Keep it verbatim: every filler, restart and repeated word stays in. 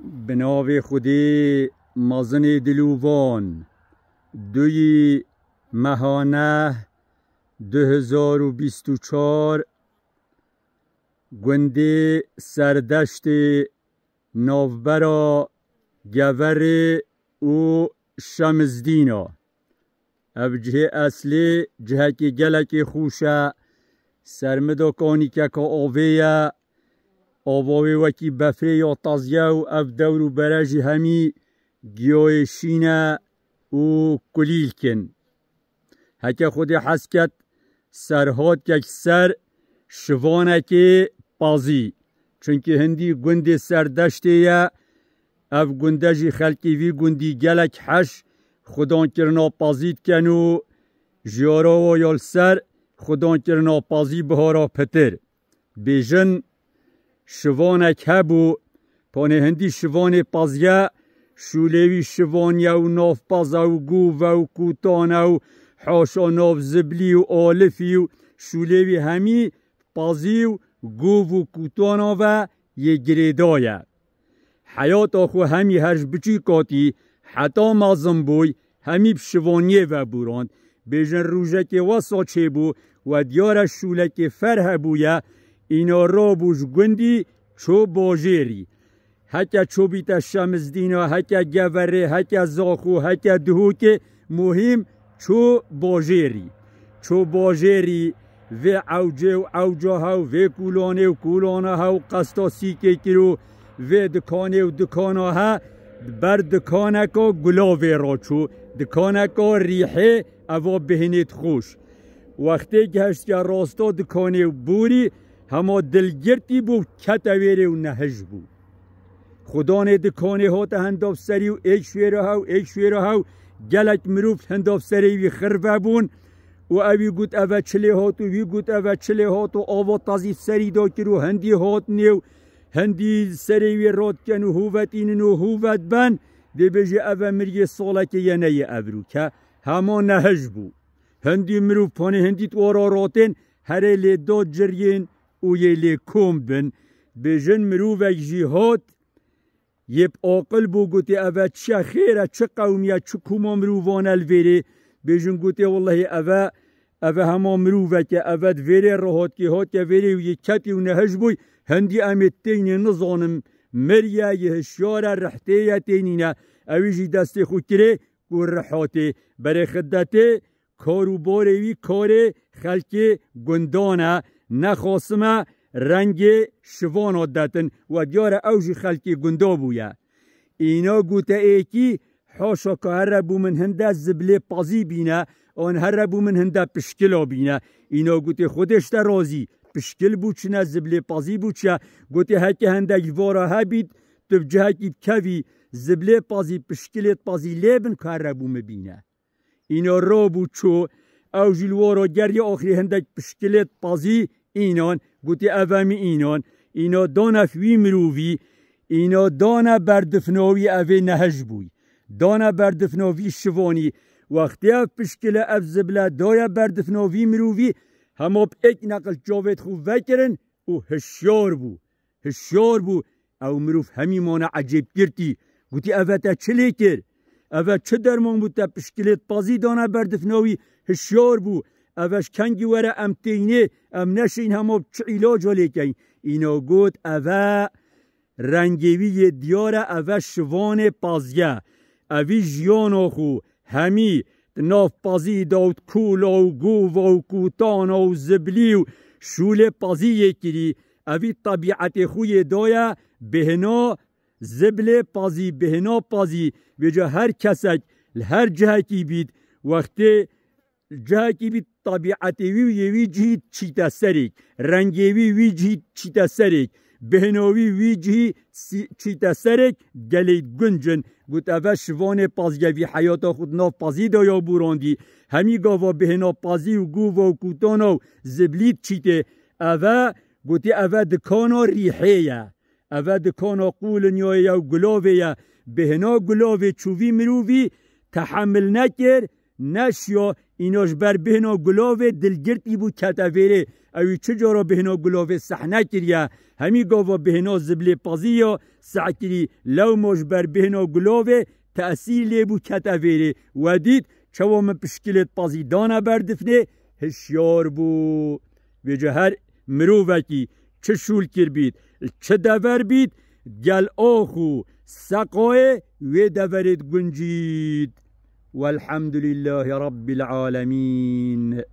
Bi navê Xwedê mezinê dilovan, duyî meha neh du hezar û bîst û çar, gundê Serdeştê navbera Geverê û Şemizdîna. Ev cihê eslê cihekê gelekê xweş e. Sermida kanîkeka avê ye. Ava wê wekî befrê ya tazye û ev dewr û bere jî hemî giyayê şîn e û kulîlk in. Heke Xwedê hez ket, serhatkek ser şivanekê pazî. Çunkî hindî gundê Serdeştê ye. Ev gunde jî xelkê vî gundî gelek heş xudankirina pazî dikin û jiyara wa ya li ser xudankirina pazî bihara pitir. Bêjin şivanek hebû, panê hindî şivanê pazye, şûlê wî şivaniye û navpaza û gûve û kûtane û haşa nav ziblî û alifî û şûlê wî hemî pazî û gûv û kûtana ve yê girêdaye. Heyata xwe hemî her ji biçûkatî heta mezin bûy, hemî bi şivaniyê ve bûrand. Bêjin rûjekê wesa çêbû, we diyar e şûlekê fer hebûye, îna rabû ji gundî çû bajêrî. Heke çûbîte Şemizdîna, heke Geverê, heke Zaxo, heke Duhokê, muhîm çû bajêrî. Çû bajêrî, vê ewcê û ewca hew, vê kûlanê û kûlana hew qesta sîkê kir û vê dikanê û dikana he, ber dikaneka gulavê re çû, dikaneka rîhê eva bêhnêt xweş. Wextê gehiştiye rasta dikanê û borî hema dilgirtî bû, kete wêrê û nehij bû. Xudanê dikanê hate hindav serî û êk ji wêra hew, êk ji wêra hew, gelek mirov hindav serê wî xirve bûn û ewî got, "Eve çi lê hat?" û wî got, "Eve çi lê hat?" û ava tazî serî da kir û hindî hat nêw, hindî serê wî radken û hûvetînin û hûvet ben, dê bêjî, "Eve miriyê salekê ye, neyê evrûke." Hema nehij bû. Hindî mirov panê hindî twara ratên, herê lê da ciriyên û yê lê kom bin. Bêjin mirovek jî hat, yê bi aqil bû, gotê, "Eve çi ye, xêr e, çi qewmiye, çi koma mirovan e li vêrê?" Bêjin gotê, "Wellehî eve, eve hema mirovek e, eve di vêrê re hatiye, hatiye vêrê û yê ketî û nehij bûy, hindî em ê têynê nizanim, miriye, yê hişyar e, rihtê ye, têynîne." Ewî jî destê xwe kirê û rihatê. Berê xidetê, kar û barê wî karê xelkê gundan e, nexasime rengê şivana detin. We diyar e ew jî xelkê gunda bûye. Îna gote êkî, "Haşa ka here bû min hinde ziblê pazî bîne, an here bû min hinde pişkila bîne." Îna gotê, "Xwedê ji te razî, pişkil bû çi ne, ziblê pazî bû çi ye?" Gotê, "Heke hindek ji vara hebît, tu bi cihekî bikevî, ziblê pazî, pişkilê pazî lê bin ka here bû min bîne." Îna rabû çû, ew jî li wara geriya axirê hindek pişkilê pazî înan, gotê, "Eve min înan." Îna dane wî mirovî, îna dane berdifna wî, evê nehij bûy. Dane berdifna vî şivanî. Wextê ev pişkile, ev zible daye berdifna vî mirovî, hema bi êk neqil çavêt xwe vekirin û hişyar bû. Hişyar bû. Ew mirov hemî mane ecêbgirtî. Gotî, "Eve te çi lê kir? Eve çi derman bû te pişkilêt pazî dane berdifna wî? Hişyar bû. Eve ji kengî were em têynê, em neşên hema bi çi îlaca lê keyn?" Îna got, "Eve rengê wî yê diyar e, eve şivanê pazî ye. Evî jiyana xwe hemî di nav pazî de û di kûla û gûva û kûtana û ziblî û şûlê pazî yê kirî. Evî tebîetê xwe yê daye bêhna ziblê pazî, bêhna pazî. Vêca her kesek li her cihekî bît, wextê cihekî bît, tebîetê wî û yê wî cihî çîte serêk, rengê wî wî cihî çîte serêk, bêhna wî wî cihî sî-, çîte serêk, gelê gunc in." Got, "Eve şivanê pazî ye, vî heyata xwe di nav pazî de ya borandî. Hemî gava bêhna pazî û gûva û kûtana û ziblî çîtê. Eve," gotî, "eve dikana rîhê ye. Eve dikana qûlinyayê ye û gulavê ye. Bêhna gulavê çû vî mirovî, tehemil nekir, neşiya, îna ji ber bêhna gulavê dilgirtî bû kete vêrê. Ewî çi cara bêhna gulavê seh nekiriye. Hemî gava bêhna ziblê pezî ya seh kirî. Lewma ji ber bêhna gulavê tesîr lê bû kete vêrê. We dît çawa min pişkilê pezî dane ber difnê, hişyar bû. Vêca her mirovekî çi şûl kir bît, li çi dever bît, gel ax û seqayê wê deverê diguncît. Welhamdulîllahî Rabbil Alemîn.